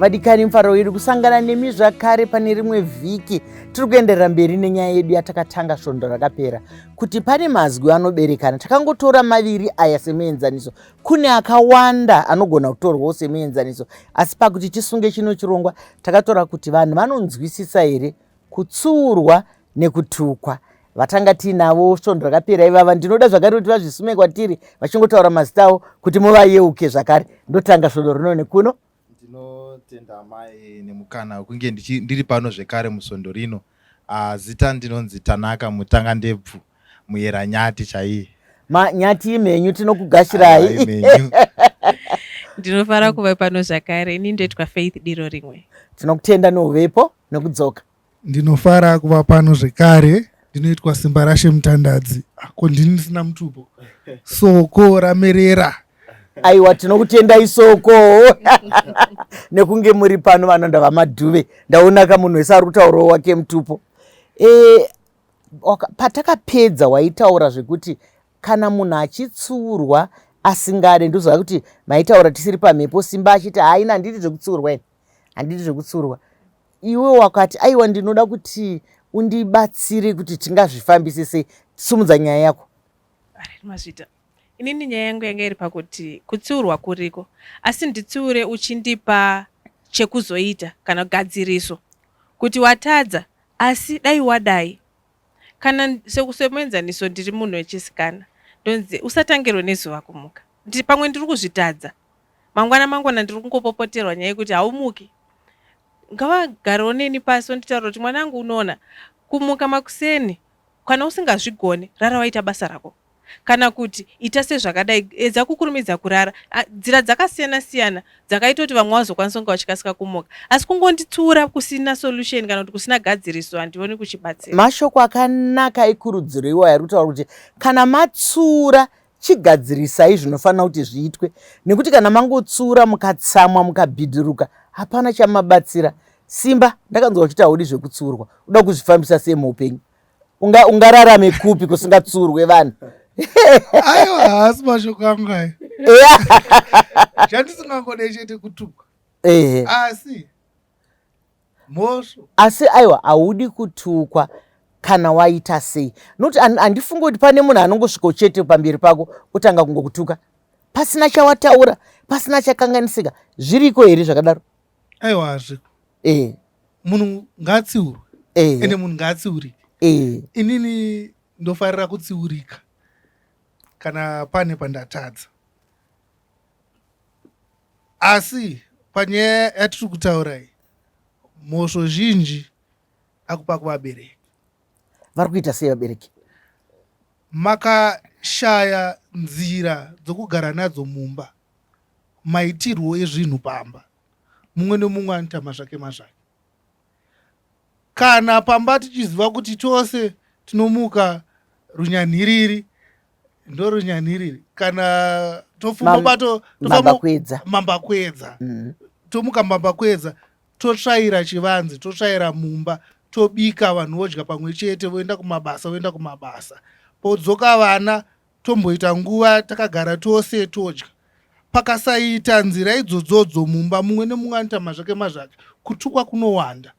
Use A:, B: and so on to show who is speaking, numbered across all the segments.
A: Vadikani, mufaro wedu kusangana nemi zvakare pane rimwe vhiki. Tiri kuenderera mberi nenyaya yedu yatakatanga svondo rakapera kuti pane mazwi anoberekana. Takangotora maviri aya semuenzaniso. Kune akawanda anogona kutorwawo semuenzaniso, asi pakuti tisunge chino chirongwa takatora kuti vanhu vanonzwisisa here kutsuurwa nekutukwa. Vatanga tiinavo svondo rakapera ivava, ndinoda zvakare kuti vazvisume kwatiri vachingotaura mazita avo kuti muvayeuke zvakare. Ndotanga svondo rino nekuno.
B: Ndinotenda amai nemukana wekunge ndiri pano zvekare musvondo rino. Zita ndinonzi Tanaka Mutangandebvu, muyera nyati chaiye.
A: Manyati imenyu, tinokugashirai.
C: Ndinofara kuva pano zvakare. Ini ndoitwa Faith Diro Rimwe.
A: Tinokutenda neuvepo nekudzoka.
D: Ndinofara kuva pano zvekare. Ndinoitwa Simba Rashe Mutandadzi. Ko ndini ndisina mutupo? Soko ramerera.
A: Aiwa, tinokutendai Soko nekunge muri pano. Vanonda vaMadhuve, ndaona ka munhu wese ari kutaurawo wake mutupo. Patakapedza waitaura zvekuti kana munhu achitsuurwa asingade, ndoziva kuti maitaura tisiri pamhepo, Simba achiti haina, handidi zvekutsuurwa ini, handidi zvekutsuurwa. Iwe wakati aiwa, ndinoda kuti undibatsire kuti tingazvifambise sei. Sumudza nyaya yako.
C: Mazvita. Inini nyaya yangu yanga iri pakuti kutsiurwa kuriko, asi nditsiure uchindipa chekuzoita kana gadziriso kuti watadza, asi dai wadai. Kana semuenzaniso, ndiri munhu wechisikana, ndonzi usatangirwe nezuva kumuka. Pamwe ndiri kuzvitadza, mangwana mangwana ndiri kungopopoterwa nyaya yekuti haumuki. Ngavagarewo neni pasi onditaurira kuti mwanangu, unoona kumuka makuseni, kana usingazvigoni, rara waita basa rako, kana kuti ita sezvakadai, edza kukurumidza kurara. Nzira dzakasiyana siyana dzakaita kuti vamwe vazokwanisa kunge vachikasika kumuka, asi kungonditsura kusina solution kana kuti kusina gadziriso handioni kuchibatsira.
A: Mashoko akanaka ekurudziro iwayo ari kutaura kuti kana matsura, chigadzirisai zvinofanira kuti zviitwe, nekuti kana mangotsura mukatsamwa mukabhidhuruka, hapana chamabatsira. Simba, ndakanzwa uchiti haudi zvekutsurwa, uda kuzvifambisa sei muupenyu? Ungararame kupi kusingatsurwe vanhu?
D: Aiwa, haasi mashoko angu ayo. Chandisingangode chete kutukwa. Asi mhosvo.
A: Asi aiwa, haudi kutukwa kana waita sei? Nokuti handifungi kuti pane munhu anongosvika chete pamberi pako otanga kungokutuka pasina chawataura, pasina chakanganisika. Zviriko here zvakadaro?
D: Aiwa, hazviko. Munhu ngaatsiurwe, ende munhu ngaatsiurike. Inini ndofarira kutsiurika kana pane pandatadza, asi panyaya yatiri kutaura iyi, mhosvo zhinji akupa kuvabereki.
A: Vari kuita sei vabereki?
D: Makashaya nzira dzokugara nadzo mumba, maitirwo ezvinhu pamba, mumwe nemumwe anoita mazvake mazvake. Kana pamba tichiziva kuti tose tinomuka runyanhiriri, ndorunyanhiriri, kana tofumabato
A: Mambakwedza.
D: Mambakwedza. Tomuka mambakwedza, totsvaira chivanze, totsvaira mumba, tobika, vanhu vodya pamwe chete, voenda kumabasa, voenda kumabasa, podzoka vana, tomboita nguva takagara tose todya. Pakasaita nzira idzodzodzo mumba, mumwe nemumwe anoita mazvake mazvake, kutukwa kunowanda.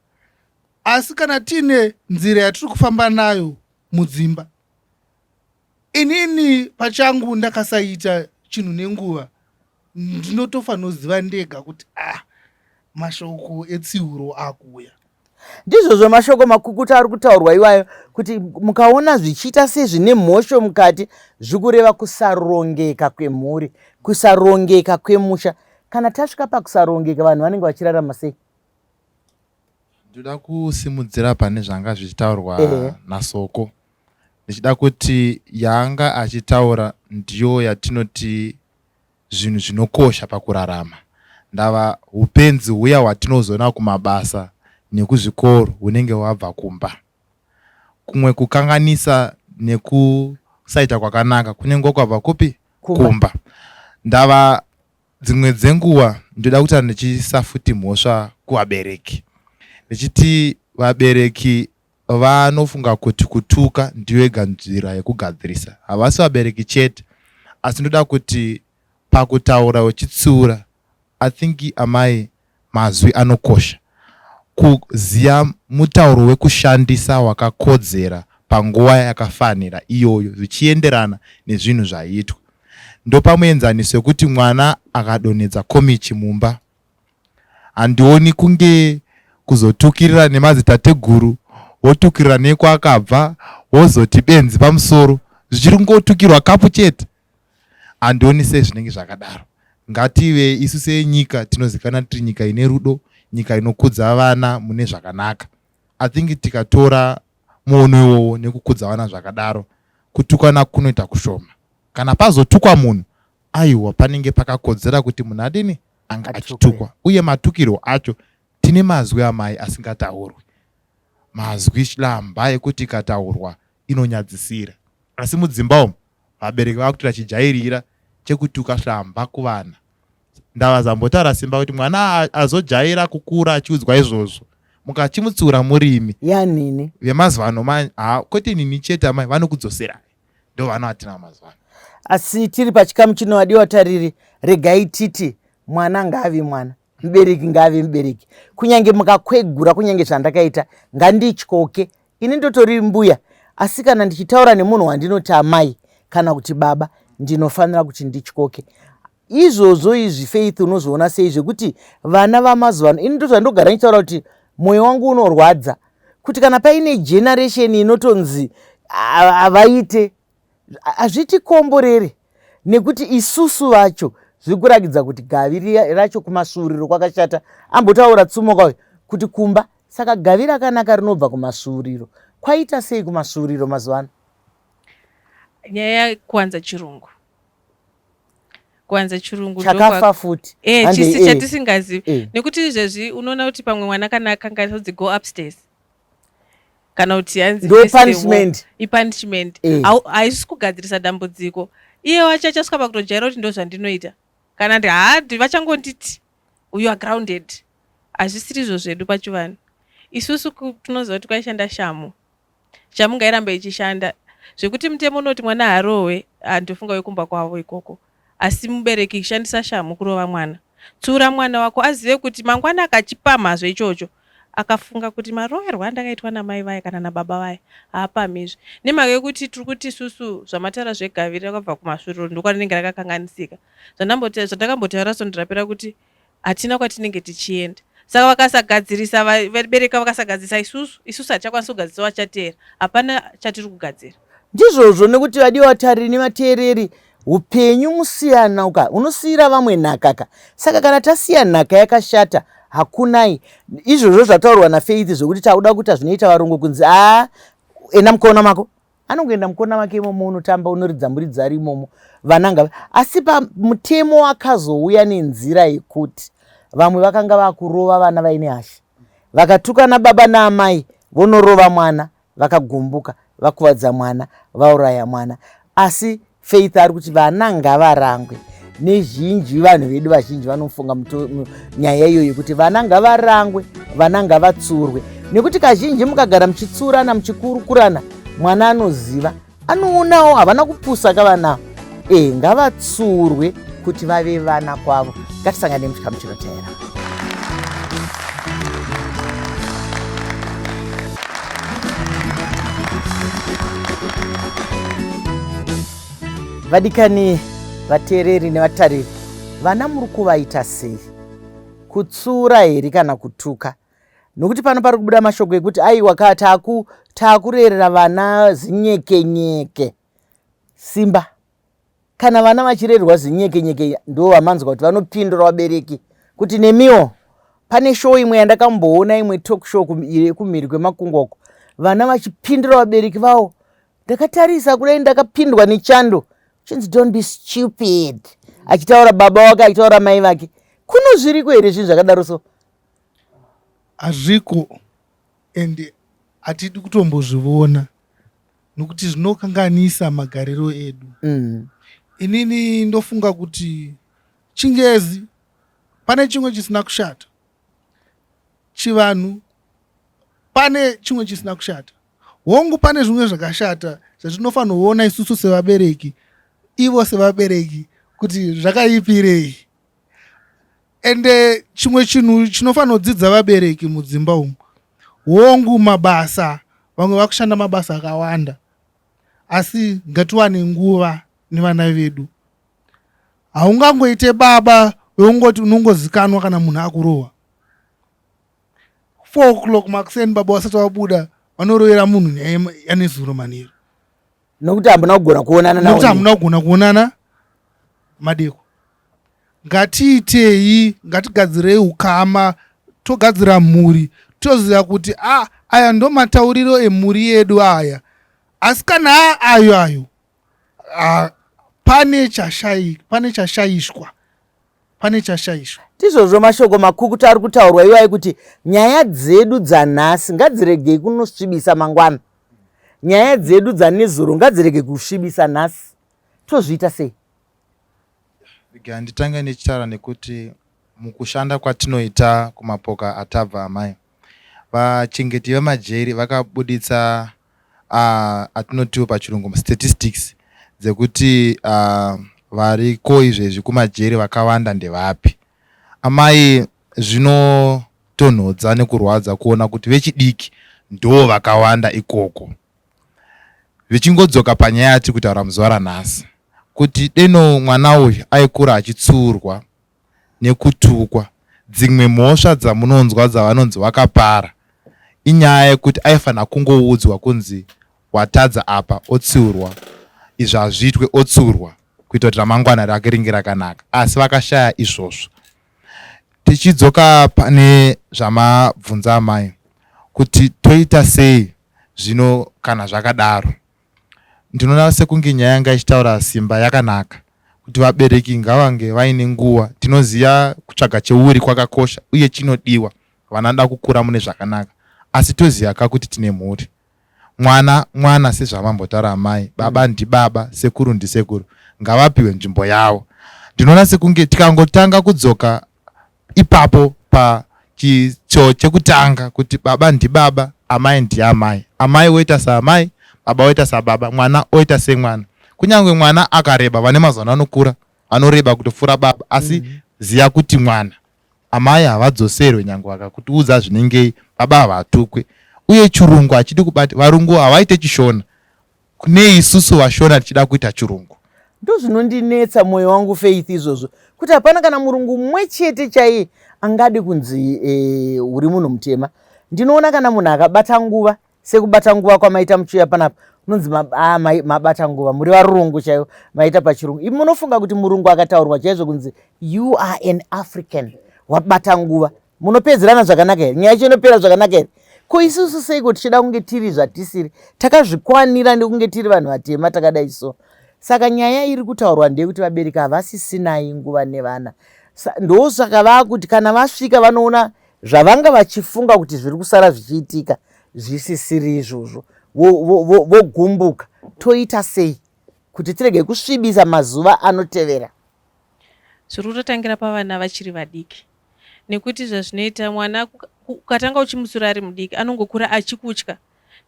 D: Asi kana tiine nzira yatiri kufamba nayo mudzimba, inini pachangu ndakasaita chinhu nenguva, ndinotofanoziva ndega kuti ah, mashoko etsiuro akuuya.
A: Ndizvozvo, mashoko makukuta ari kutaurwa iwayo kuti mukaona zvichiita sezvine mhosho mukati, zvikureva kusarongeka kwemhuri, kusarongeka kwemusha. Kana tasvika pakusarongeka, vanhu vanenge vachirarama sei?
B: Ndoda kusimudzira pane zvanga zvichitaurwa naSoko, ndichida kuti yaanga achitaura ndiyo yatinoti zvinhu zvinokosha pakurarama. Ndava upenzi huya hwatinozoona kumabasa nekuzvikoro hunenge hwabva kumba. Kumwe kukanganisa nekusaita kwakanaka kunenge kwabva kupi?
A: Kumba.
B: Kumba. Ndava dzimwe dzenguva ndoda kuita ndichiisa futi mhosva kuvabereki, ndichiti vabereki vanofunga kuti kutuka ndiyo yega nzira yekugadzirisa. Havasi vabereki chete, asi ndoda kuti pakutaura uchitsiura, I think amai Mazwi anokosha. Kuziva mutauro wekushandisa wakakodzera panguva yakafanira iyoyo zvichienderana nezvinhu zvaitwa. Ndopa muenzaniso wekuti mwana akadonhedza komichi mumba handioni kunge kuzotukirira nemadzitateguru wotukirira nekwaakabva wozoti benzi pamusoro zvichiri kungotukirwa kapu chete handioni sezvinenge zvakadaro ngative isu senyika tinozikanwa tiri nyika ine rudo nyika inokudza vana mune zvakanaka i think tikatora muono iwowo nekukudza vana zvakadaro kutukana kunoita kushoma kana pazotukwa munhu aiwa panenge pakakodzera kuti munhu adini anga achitukwa uye matukirwo acho tine mazwi amai asingataurwi mazwi hlamba ekuti ikataurwa inonyadzisira asi mudzimba umu vabereki vakutoita chijairira chekutuka hlamba kuvana ndava zambotaura simba kuti mwana azojaira kukura achiudzwa izvozvo mukachimutsiura murimi
A: yanini
B: vemazuva ano kwete nini chete amai vanokudzoserai ndo vana vatina mazuva ano
A: asi tiri pachikamu chino vadiwa tariri regai titi mwana ngaave mwana mubereki ngaave mubereki kunyange mukakwegura kunyange zvandakaita ngandityoke ini ndotori mbuya asi kana ndichitaura nemunhu wandinoti amai kana kuti baba ndinofanira kuti ndityoke izvozvo izvi faith unozoona sei zvekuti vana vamazuva ano ini ndozvandogara ndichitaura kuti mwoyo wangu unorwadza kuti kana paine generation inotonzi havaite hazvitikomborere nekuti isusu vacho zviri kurakidza kuti gavi racho kumasvuuriro kwakashata ambotaura tsumo kauyo kuti kumba saka gavi rakanaka rinobva kumasvuuriro kwaita sei kumasvuuriro mazuva ano
C: nyaya yekuwanza chirungu kuwanza chirungu
A: chakafa futi
C: eh, chisi eh. chatisingazivi eh. nekuti izvezvi unoona kuti pamwe mwana kana akanga anzi go upstairs kana kuti hanzi
A: ndo punishment
C: ipunishment eh. haisi kugadzirisa dambudziko iye wacho achasvika pakutojaira kuti ndo zvandinoita kana ndi hadi vachangonditi you are grounded hazvisirizvo zvedu pachivanhu isusu tinoziva kuti kwaishanda shamu Shamu ngairambe ichishanda. Zvekuti mutemo unoti mwana haarohwe handofunga wekumba kwavo ikoko. Asi mubereki shandisa shamhu kurova mwana. Tsiura mwana wako azive kuti mangwana akachipamhazve ichocho akafunga kuti maroverwo andakaitwa namai vaya kana nababa vaya haapamhizve. Nemhaka yekuti tiri kuti isusu zvamataura zvegavi rakabva kumasvuriro ndokwarinenge rakakanganisika. Zvandakambotaura svondo rapera kuti hatina kwatinenge tichienda saka vakasagadzirisa vabereki vakasagadzirisa isusu isusu hatichakwanisi kugadzirisa vachateera hapana chatiri kugadzira
A: ndizvozvo nekuti vadiwa vatariri nevateereri upenyu musiyana uka unosiyira vamwe nhaka ka saka kana tasiya nhaka yakashata hakunai izvozvo zvataurwa nafaith zvekuti takuda kuita zvinoita varungu kunzi aa enda mukona mako anongoenda mukona make imomo unotamba unoridza muridzi ari imomo vana ngava asi pamutemo akazouya nenzira yekuti vamwe vakanga vakurova vana vaine hasha vakatukana baba naamai vonorova mwana vakagumbuka vakuvadza mwana vauraya mwana asi Faith ari kuti vana ngavarangwe nezhinji vanhu vedu vazhinji vanofunga nyaya iyoyo yekuti vana ngavarangwe vana ngavatsurwe nekuti kazhinji mukagara muchitsurana muchikurukurana mwana anoziva anoonawo havana kupusa kavana e ngavatsurwe kuti vave vana kwavo ngatisangane muchikamu chinoteera Vadikani vateereri nevatariri, vana muri kuvaita sei? Kutsiura here kana kutuka? Nokuti pano pari kubuda mashoko ekuti aiwa ka takurerera vana zinyekenyeke. Simba, kana vana vachirerwa zinyekenyeke ndo vamanzwa kuti vanopindura vabereki kuti nemiwo pane show imwe yandakamboona imwe talk show kumhiri kwemakungwa uko vana vachipindura vabereki vavo ndakatarisa kudai ndakapindwa nechando chinzi don't be stupid achitaura baba wake achitaura mai vake kuno zviriko here zvinhu zvakadaro so
D: hazviko and hatidi kutombozvivona nokuti zvinokanganisa magariro edu mm. Inini ndofunga kuti chingezi pane chimwe chisina kushata chivanhu pane chimwe chisina kushata hongu pane zvimwe zvakashata zvatinofanira kuona isusu sevabereki ivo sevabereki kuti zvakaipirei. Ende chimwe chinhu chinofanira kudzidza vabereki mudzimba umu, hongu mabasa, vamwe vakushanda mabasa akawanda, asi ngatiwane nguva nevana vedu. Haungangoite baba weungoti unongozikanwa kana munhu akurohwa 4 o'clock makuseni, baba vasati vabuda vanorovera munhu nyaya yanezuro manheru.
A: Nokuti hamuna kugona kuonana.
D: Nokuti hamuna kugona kuonana madeko. Ngatiitei, ngatigadzirei ukama, togadzira mhuri, toziva kuti a aya ndo matauriro emhuri yedu aya. Asi kana ayo ayo a, pane chashai, pane chashaishwa, pane chashaishwa.
A: Ndizvozvo mashoko makukutu ari kutaurwa iwayo kuti nyaya dzedu dzanhasi ngadziregei kunosvibisa mangwana, nyaya dzedu dzanezuro ngadzirege kusvibisa nhasi. Tozviita sei?
B: Rega nditange ndichitaura nekuti mukushanda kwatinoita kumapoka atabva amai, vachengeti vemajeri vakabuditsa atinotiwo pachirungu statistics dzekuti variko izvezvi kumajeri vakawanda ndevapi. Amai, zvinotonhodza nekurwadza kuona kuti vechidiki ndo vakawanda ikoko. Vichingodzoka panyaya yatiri kutaura muzuva ranhasi, kuti deno mwana uyu aikura achitsiurwa nekutukwa, dzimwe mhosva dzamunonzwa dzavanonzi vakapara inyaya yekuti aifanira kungoudzwa kunzi watadza apa, otsiurwa, izvi hazviitwe, otsiurwa, kuita kuti ramangwana rake ringe rakanaka. Asi vakashaya izvozvo. Tichidzoka pane zvamabvunza amai kuti toita sei zvino kana zvakadaro, ndinoona sekunge nyaya yanga ichitaura Simba yakanaka, kuti vabereki ngavange vaine nguva. Tinoziva kutsvaga cheuri kwakakosha uye chinodiwa, vana vanoda kukura mune zvakanaka, asi toziva ka kuti tine mhuri. Mwana mwana sezvamambotaura amai, baba ndibaba, sekuru ndisekuru, ngavapiwe nzvimbo yavo. Ndinoona sekunge tikangotanga kudzoka ipapo pachicho chekutanga kuti baba ndibaba, amai ndiamai, amai woita saamai, baba woita sababa, mwana oita semwana. Kunyange mwana akareba, vane mazano anokura anoreba kutopfuura baba, asi ziya kuti mwana, amai havadzoserwe nyange vakakutiudza zvinengei, baba havatukwe. Uye chirungu hachidi kubati, varungu havaite chishona, kune isusu vashona tichida kuita chirungu.
A: Ndozvinondinetsa mwoyo wangu, Faith, izvozvo kuti hapana kana murungu mumwe chete chaiye angadi kunzi uri munhu mutema. Ndinoona kana munhu akabata nguva sekubata nguva kwamaita muchiuya panapa, unonzi mabata nguva, muri varungu chaivo, maita pachirungu. Imi munofunga kuti murungu akataurwa chaizvo kunzi you are an African, wabata nguva, munopedzerana zvakanaka here? Nyaya yacho inopera zvakanaka here? Ko isusu seiko tichida kunge tiri zvatisiri? Takazvikwanira nekunge tiri vanhu vatema takadai so. Saka nyaya iri kutaurwa ndeyekuti vabereki havasisinai nguva nevana. Ndosaka vakuti kana vasvika vanoona zvavanga vachifunga kuti zviri kusara zvichiitika zvisisiri izvozvo, vogumbuka. Toita sei kuti tirege kusvibisa mazuva anotevera?
C: Zviri kutotangira pavana vachiri vadiki, nekuti zvazvinoita mwana ukatanga uchimusura ari mudiki anongokura achikutya,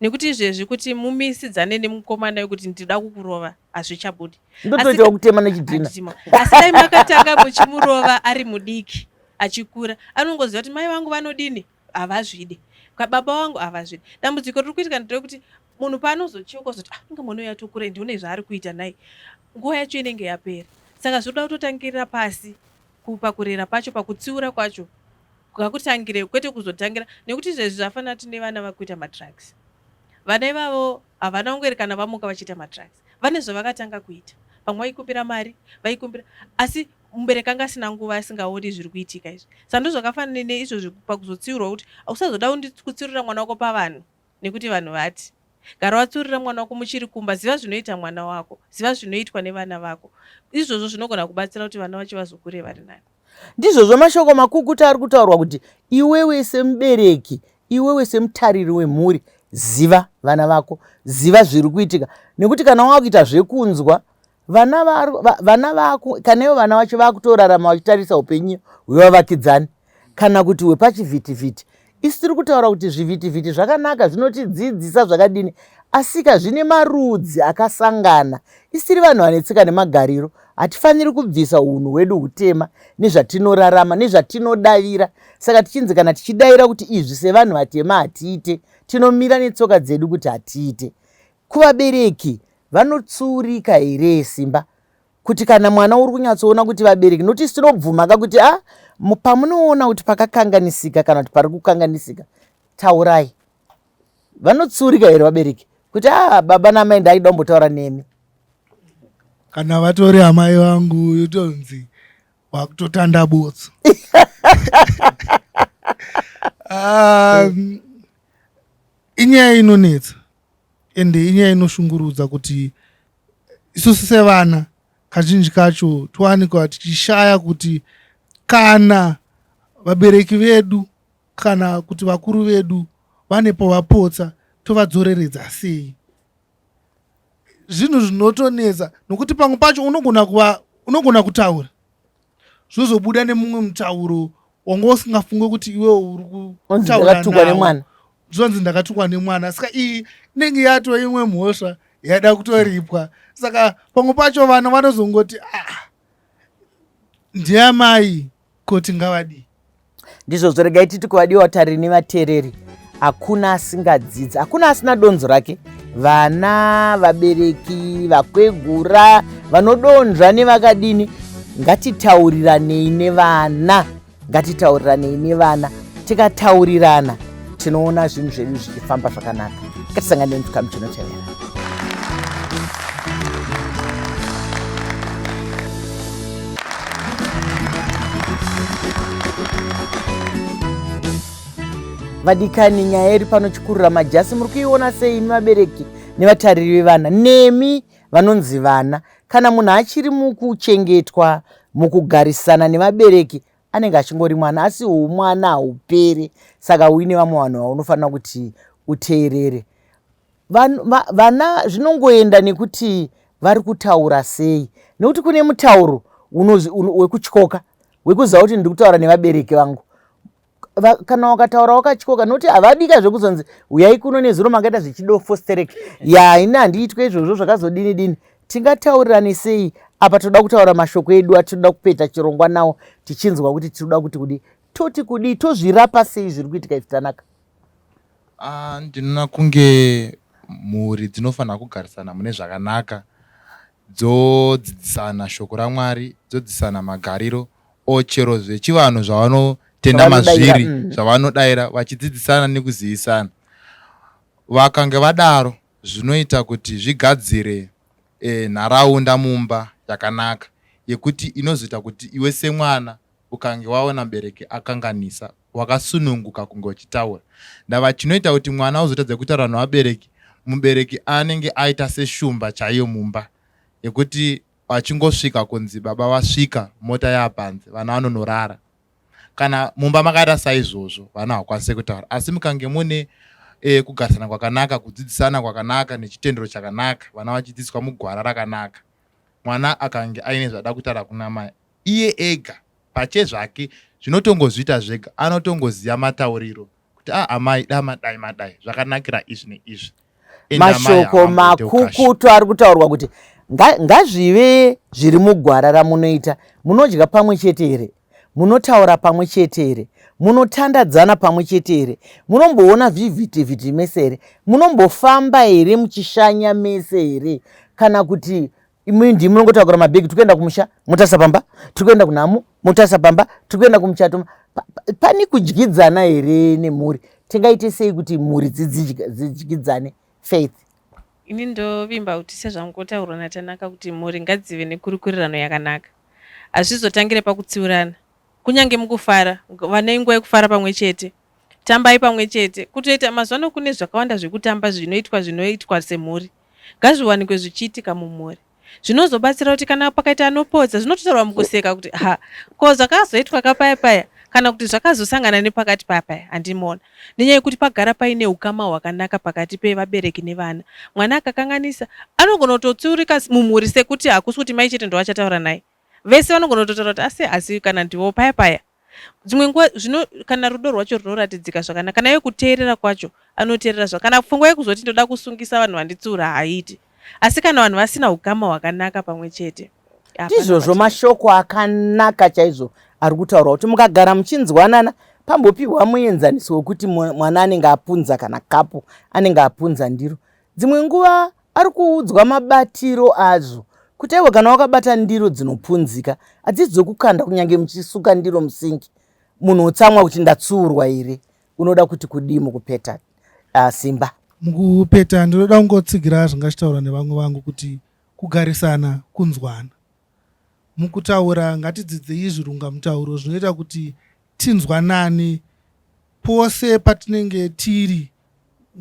C: nekuti izvezvi kuti mumisidzane nemukomana wekuti ndinoda kukurova hazvichabudi.
A: Ndotoita kutema nechidhina.
C: Asi dai makatanga muchimurova ari mudiki, achikura anongoziva kuti mai vangu vanodini, havazvidi, baba vangu havazvidi. Dambudziko riri kuitika nderekuti munhu paanozocheuka ozoti, ah, inge mwana uyu atokura, ndione zvaari kuita nhai, nguva yacho inenge yapera. Saka zvinoda kutotangirira pasi pakurera pacho, pakutsiura kwacho ngakutangire, kwete kuzotangira nekuti izvezvi zvafanira. Tine vana vakuita madrugs, vana ivavo havana kungori kana vamuka vachiita madrugs, vane zvavakatanga kuita. Pamwe vaikumbira mari, vaikumbira, asi mubereki anga asina nguva, asingaoni zviri kuitika izvi. Saka ndozvakafanana neizvozvi pakuzotsiurwa, kuti usazoda kutsiurira mwana wako pavanhu nekuti vanhu vati. Gara watsiurira mwana wako muchiri kumba. Ziva zvinoita mwana wako, ziva zvinoitwa nevana vako. Izvozvo zvinogona kubatsira kuti vana vacho vazokure vari nani.
A: Ndizvozvo mashoko makukuta ari kutaurwa kuti iwewe semubereki, iwewe semutariri wemhuri, ziva vana vako, ziva zviri kuitika, nekuti kana wakuita zvekunzwa vana vako, kana ivo vana vacho vakutorarama vachitarisa upenyu hwevavakidzani kana kuti hwepachivhitivhiti. Isu tiri kutaura kuti zvivhitivhiti zvakanaka, zvinotidzidzisa zvakadini, asika zvine marudzi akasangana. Isu tiri vanhu vane tsika nemagariro. Hatifaniri kubvisa unhu hwedu hutema nezvatinorarama nezvatinodavira. Saka tichinzi kana tichidaira kuti izvi sevanhu vatema hatiite, tinomira netsoka dzedu kuti hatiite. Kuvabereki vanotsuurika here Simba kuti kana mwana uri kunyatsoona kuti vabereki nokuti isu tinobvuma ka kuti a ah, pamunoona kuti pakakanganisika kana kuti pari kukanganisika taurai. Vanotsuurika here vabereki kuti a ah, baba naamai ndaida kumbotaura nemi?
D: Kana vatori amai vangu yotonzi wakutotanda botso. Inyaya inonetsa ende inyaya inoshungurudza kuti isusu sevana kazhinji kacho towanikwa tichishaya kuti kana vabereki vedu kana kuti vakuru vedu vane pavapotsa tovadzoreredza sei. Zvinhu zvinotonetsa nokuti pamwe pacho unogona kuva unogona kutaura zvozobuda nemumwe mutauro wanga usingafunge kuti iwe uri kutaura
A: nemwana,
D: zvonzi ndakatukwa nemwana. Saka iyi inenge yatova imwe mhosva yaida kutoripwa. Saka pamwe pacho vana vanozongoti ah, ndiamai koti ngavadii.
A: Ndizvozvo, regai titi kuvadiwa vatariri nevateereri, hakuna asingadzidzi, hakuna asina donzo rake. Vana, vabereki, vakwegura, vanodonzva nevakadini, ngatitauriranei nevana, ngatitauriranei nevana. Tikataurirana tinoona zvinhu zvedu zvichifamba zvakanaka. Ngatisangane muchikamu chinotevera. Vadikani, nyaya iri pano chikurura majasi muri kuiona sei imi vabereki nevatariri vevana nemi vanonzi vana? Kana munhu achiri mukuchengetwa, mukugarisana nevabereki, anenge achingori mwana, asi umwana hauperi. Saka uine vamwe vanhu vaunofanira kuti uteerere. Vana zvinongoenda nekuti vari kutaura sei, nekuti kune mutauro wekutyoka wekuziva kuti ndiri kutaura nevabereki vangu. Kana wakataura wakatyoka, nokuti havadika zvekuzonzi uyai kuno nezuro makaita zvechidofo sterek ya ini handiitwe izvozvo zvakazodini dini. Tingataurirane sei apa? Toda kutaura mashoko edu atinoda kupeta chirongwa nawo, tichinzwa kuti tinoda kuti kudii, toti kudii, tozvirapa sei zviri kuitika izvi. Tanaka.
B: Ndinoona kunge mhuri dzinofanira kugarisana mune zvakanaka, dzodzidzisana shoko raMwari, dzodzidzisana magariro o chero zvechivanhu zvavanotenda mazviri, zvavanodaira, vachidzidzisana nekuzivisana. Vakange vadaro zvinoita kuti zvigadzire nharaunda mumba yakanaka yekuti inozoita kuti iwe semwana ukange waona mubereki akanganisa wakasununguka kunge uchitaura. Ndava chinoita kuti mwana uzotadza kutaura nevabereki, mubereki anenge aita seshumba chaiyo mumba yekuti vachingosvika kunzi baba vasvika, mota yapanze, vana vanonorara. Kana mumba makaita saizvozvo, vana havakwanise kutaura. Asi mukange mune kugarisana kwakanaka, kudzidzisana kwakanaka nechitendero chakanaka, vana vachidzidziswa mugwara rakanaka, mwana akange aine zvaada kutaura kuna mai, iye ega pachezvake zvinotongozviita zvega, anotongoziva matauriro kuti a amai da madai madai zvakanakira izvi neizvi.
A: Mashoko makukutu ari kutaurwa kuti ngazvive zviri mugwara ramunoita. Munodya pamwe chete here? Munotaura pamwe chete here? Munotandadzana pamwe chete here? Munomboona zvivhitivhiti mese here? Munombofamba here muchishanya mese here? Kana kuti imi ndimi munongotakura mabhegi, tiri kuenda kumusha motarisa pamba, tiri kuenda kunhamo motarisa pamba, tiri kuenda kumuchato. Pane kudyidzana here nemhuri? Tingaite sei kuti mhuri dzidyidzane? Faith.
C: Ini ndovimba kuti sezvangotaurwa naTanaka kuti mhuri ngadzive nekurukurirano yakanaka. Hazvizotangire pakutsiurana. Kunyange mukufara, vanei nguva yekufara pamwe chete. Tambai pamwe chete. Kutoita mazuva ano kune zvakawanda zvekutamba zvinoitwa zvinoitwa semhuri. Ngazviwanikwe zvichiitika mumhuri. Zvinozobatsira kuti kana pakaita anopotsa zvinototaurwa mukuseka kuti ha ko zvakazoitwa ka paya paya kana kuti zvakazosangana nepakati paya paya handimuona. Nenyaya yekuti pagara paine ukama hwakanaka pakati pevabereki nevana. Mwana akakanganisa anogona kutotsiurika mumhuri sekuti hakusi kuti mai chete ndovachataura naye. Vese vanogona kutotaura kuti asi asi kana ndivo paya paya. Dzimwe nguva zvino kana rudo rwacho runoratidzika zvakanaka kana iye kuteerera kwacho anoteerera zva kana pfungwa yekuzoti ndoda kusungisa vanhu vanditsiura haiiti. Asi kana vanhu vasina ukama hwakanaka pamwe chete.
A: Ndizvozvo, mashoko akanaka chaizvo ari kutaurwa kuti mukagara muchinzwanana. Pambopiwa muenzaniso wekuti mwana anenge apunza kana kapu, anenge apunza ndiro. Dzimwe nguva ari kuudzwa mabatiro azvo kuti aiwa, kana wakabata ndiro dzinopunzika hadzisi dzokukanda kunyange muchisuka ndiro musingi. Munhu otsamwa kuti ndatsuurwa here? Unoda kuti kudii mukupeta, Simba?
D: Mukupeta ndinoda kungotsigira zvingachitaurwa nevamwe vangu kuti kugarisana kunzwana. Mukutaura ngatidzidzei zvirungamutauro zvinoita kuti tinzwanane pose patinenge tiri.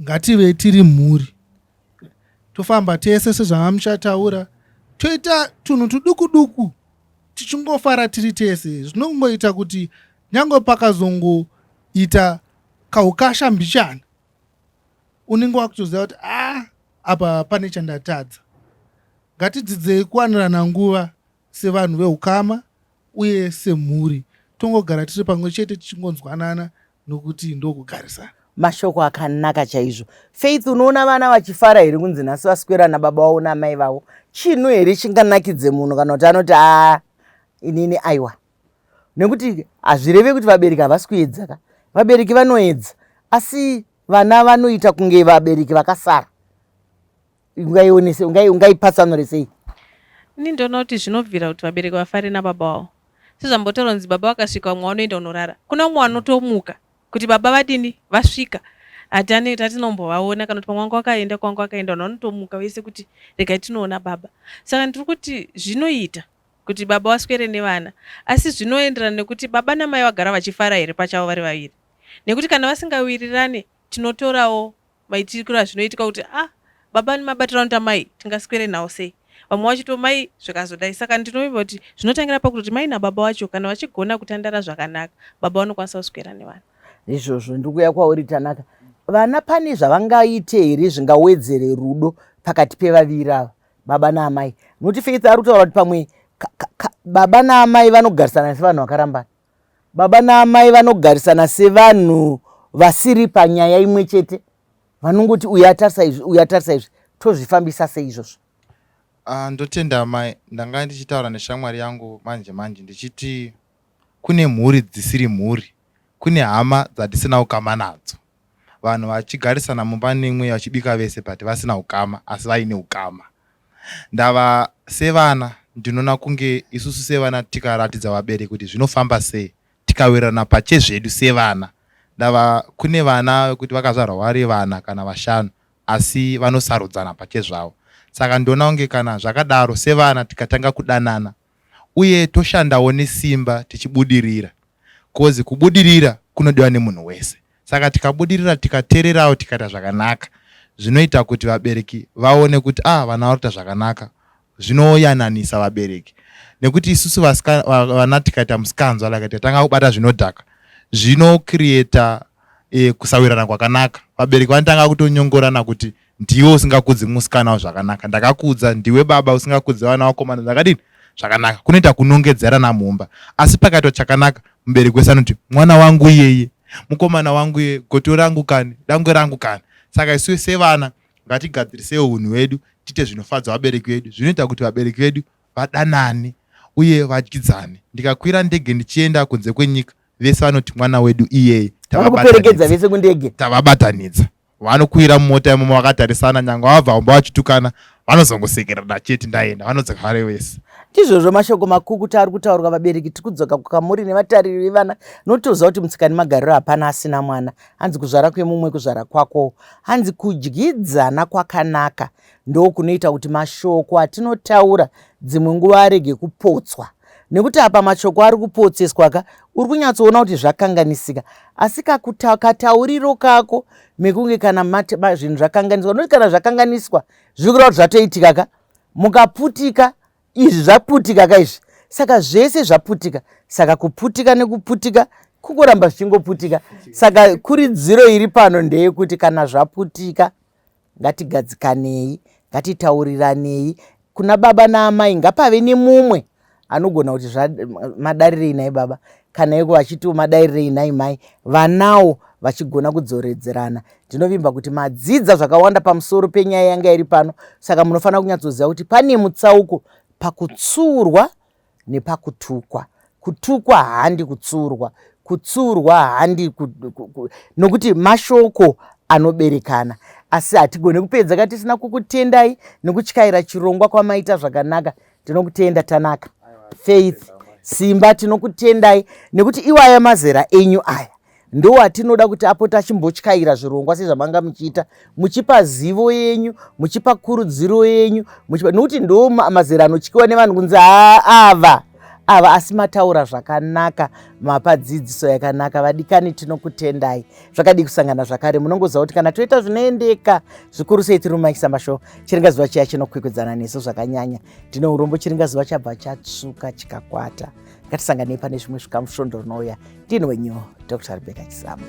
D: Ngative tiri mhuri, tofamba tese sezvanga muchataura, toita tunhu tuduku duku tichingofara tiri tese. Zvinongoita kuti nyange pakazongoita kaukasha mbichana, unenge wakutoziva kuti a ah, apa pane chandatadza. Ngatidzidzei kuwanirana nguva sevanhu veukama uye semhuri, tongogara tiri pamwe chete tichingonzwanana, nokuti ndokugarisana.
A: Mashoko akanaka chaizvo. Faith, unoona vana vachifara here kunzi nhasi vaswera nababa vavo naamai vavo? Chinhu here chinganakidze munhu, kana kuti anoti a inini aiwa? Nekuti hazvireve kuti vabereki havasi kuedza ka, vabereki vanoedza, asi vana vanoita kunge vabereki vakasara. Ungaionese, ungaipatsanure sei?
C: Ini ndoona kuti zvinobvira kuti vabereki vafare nababa vavo. Sezvambotaura kunzi baba vakasvika, vamwe vanoenda kunorara, kuna vamwe vanotomuka kuti baba vadini, vasvika, hatani tatinombovaona, kana kuti pamwe vanga vakaenda kwanga vakaenda, vanhu vanotomuka vese kuti regai tinoona baba. Saka ndiri kuti zvinoita kuti baba vaswere nevana, asi zvinoenderana nekuti baba namai vagara vachifara here pachavo vari vaviri, nekuti kana vasingawirirane, tinotorawo maitikiro azvinoitika kuti ah, baba nemabatiro anoita mai, tingaswere nawo sei? Vamwe vachito mai zvikazodai. Saka ndinovimba kuti zvinotangira pakutoti mai nababa vacho kana vachigona kutandara zvakanaka, baba vanokwanisa kuswera nevana.
A: Izvozvo ndikuya kwauri, Tanaka. Vana pane zvavangaite here zvingawedzere rudo pakati pevaviri ava, baba naamai? Nokuti Faith ari kutaura kuti pamwe baba naamai vanogarisana sevanhu vakarambana, baba naamai vanogarisana sevanhu vasiri panyaya imwe chete, vanongoti uyu atarisa izvi, uyu atarisa izvi. Tozvifambisa sei izvozvo?
B: Ndotenda amai. Ndanga ndichitaura neshamwari yangu manje manje ndichiti kune mhuri dzisiri mhuri, kune hama dzatisina ukama nadzo, vanhu vachigarisana mumba nemwe, vachibika vese, but vasina ukama, asi vaine ukama. Ndava sevana ndinoona kunge isusu sevana tikaratidza vabereki kuti zvinofamba sei, tikawirirana pachezvedu sevana. Ndava kune vana vekuti vakazvarwa vari vana kana vashanu, asi vanosarudzana pachezvavo. Saka ndinoona kunge kana zvakadaro, sevana tikatanga kudanana uye toshandawo nesimba tichibudirira, cause kubudirira kunodiwa nemunhu wese. Saka tikabudirira, tikateererawo, tikaita zvakanaka, zvinoita kuti vabereki vaone kuti ah, vana vari kuita zvakanaka. Zvinoyananisa vabereki, nekuti isusu vana tikaita musikanzwa, like tikatanga kubata zvinodhaka, zvinocreata kusawirirana kwakanaka. Vabereki vanotanga kutonyongorana kuti ndiwe usingakudzi musikana zvakanaka, ndakakudza, ndiwe baba usingakudzi vana vakomana zvakadini zvakanaka. Kunoita kunongedzerana mumba. Asi pakaitwa chakanaka, mubereki wese anoti mwana wangu iyeye, mukomana wangu iyeye, goto rangu kani, dangwe rangu kani. Saka isu sevana ngatigadzirisewo unhu hwedu, tiite zvinofadza vabereki vedu, zvinoita kuti vabereki vedu vadanane uye vadyidzane. Ndikakwira ndege ndichienda kunze kwenyika, vese vanoti mwana wedu iyeye.
A: Vanokuperekedza vese kundege.
B: Tavabatanidza. Vanokwira mumota imomo vakatarisana, nyange vabva kumba vachitukana, vanozongosekerana chete. Ndaenda, vanodzoka vari vese.
A: Ndizvozvo, mashoko makukuta ari kutaurwa. Vabereki, tiri kudzoka kukamuri nevatariri vevana. Notoziva kuti mutsika nemagariro hapana asina mwana. Hanzi kuzvara kwemumwe kuzvara kwako. Hanzi kudyidzana kwakanaka ndo kunoita kuti mashoko atinotaura dzimwe nguva arege kupotswa, nekuti apa mashoko ari kupotseswa ka, uri kunyatsoona kuti zvakanganisika, asi katauriro kako mekunge kana zvinhu zvakanganiswa, nokuti kana zvakanganiswa zviri kureva kuti zvatoitika ka, mukaputika izvi zvaputika ka izvi, saka zvese zvaputika. Saka kuputika nekuputika kungoramba zvichingoputika. Saka kuridziro iri pano ndeyekuti kana zvaputika, ngatigadzikanei, ngatitauriranei. Kuna baba naamai ngapave nemumwe anogona kuti madarirei nai baba, kana iko vachitiwo madarirei nai mai, vanawo vachigona kudzoredzerana. Ndinovimba kuti madzidza zvakawanda pamusoro penyaya yanga iri pano. Saka munofanira kunyatsoziva kuti pane mutsauko. Pakutsuurwa nepakutukwa. Kutukwa handi kutsuurwa, kutsuurwa handi nokuti mashoko anoberekana. Asi hatigone kupedza ka tisina kukutendai nekutyaira chirongwa kwamaita zvakanaka. Tinokutenda Tanaka, Faith, Simba, tinokutendai nekuti iwaya mazera enyu aya ndowatinoda kuti apote achimbotyaira zvirongwa sezvamanga muchiita, muchipa zivo yenyu, muchipa kurudziro yenyu, muchipa, nokuti ndo mazera anotyiwa nevanhu kunzi ava ava. Asi mataura zvakanaka, mapa dzidziso yakanaka. Vadikani, tinokutendai. Zvakadii kusangana zvakare? Munongoziva kuti kana toita zvinoendeka zvikuru sei tiri muMike Samba Show, chiringazuva chiya chinokwikwidzana nesu zvakanyanya. Ndine urombo, chiringazuva chabva chatsvuka chikakwata. Ngatisanganei pane zvimwe zvikamu svondo rinouya. Ndini wenyu Dr. Rebecca Chisamba.